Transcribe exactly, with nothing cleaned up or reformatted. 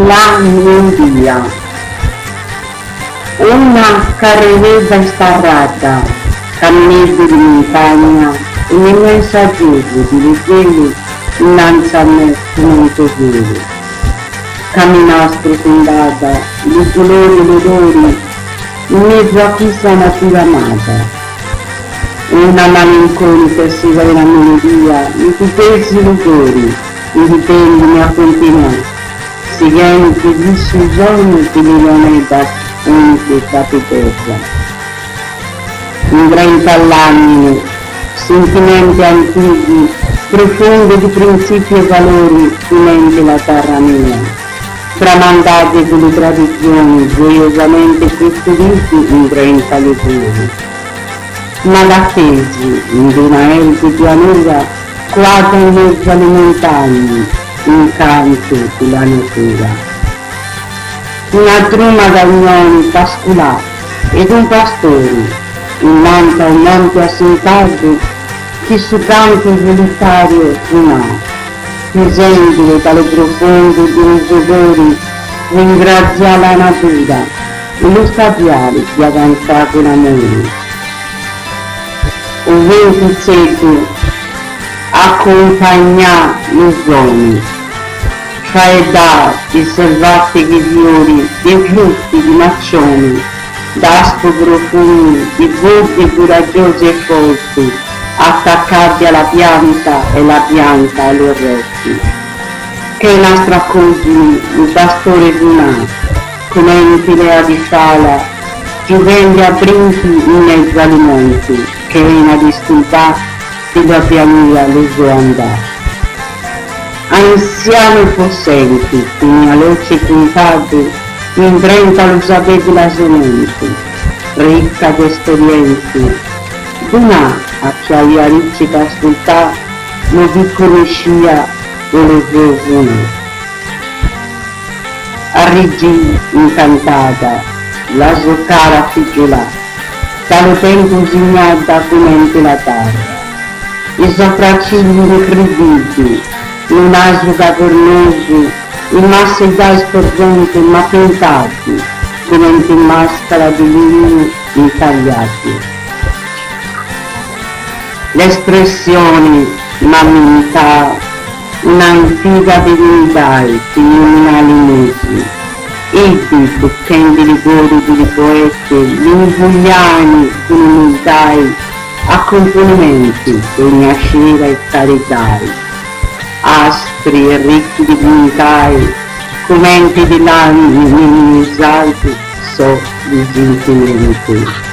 La melodia. Una carrereda istarrada, camineddu di muntagna, e ne mensu a gelu di lu gelu, innanzi a me stu monte gelu. Camina sprofundada, lu colori e l'odori, in mezu a chista natura amada. Una malinconica e serena melodia, mi ti pesi lu cori, mi ti tendi, mi accompagna, seguente di stu sognu di li loneda uniche capitezza. Indrento a l'anime, sentimenti antichi, profondi di principi e valori, cumenti la tarra mia, tramandati di li tradizioni, gioiosamente custoditi indrento a li giorni. Ma la tesi, in d'una erba pianura, quata in mezu a li muntagni, incantu di la natura. Una truma d'agnoni pasculà ed un pastori, innanzi a un monte assentadu, chi su cantu solitario sunà, sentendo da lu profondo di lu so cori, ringrazià la natura, e lu stabiali di avanzà cun amori. U vintu seculu accompagna lu sognu, faedà di selvatichi fiori, di frutti di macioni, da stu profumu di vurdi curagiosi e forti, attaccati a la pianta e la pianta a lu restu. Ch'è nastra cusina, lu pastore sunà, cumenti lea di fala, giuvendi a brinchi in mezu a li monti, ch'è na disturbà di la pianura lu so andà. Anziani possenti, genealogi cuntadi, indrento a lu sapè di la so menti, ricca d'esperienzi, d'una a chi avia ricci d'ascultà, no vi cunniscia e lu so sunà. Arricci incantada, la so cara figiula, da lu tempu signada cumenti la tarra. I so fracigli incridibili, lu nasu cavernosu, i massedai sporgenti ma pintati, cumenti mascara di lignu intagliati. L'espressioni m'ammenta un'antica divinità, chi illumina li musi. Iddi, bucchendi li cori di li poeti, li invugliani cun umiltai a cumpunimenti d'ogni ascera e caridai. Aspri e ricchi di buntai, cumenti di lanimi minimizzati, so li sintimenti.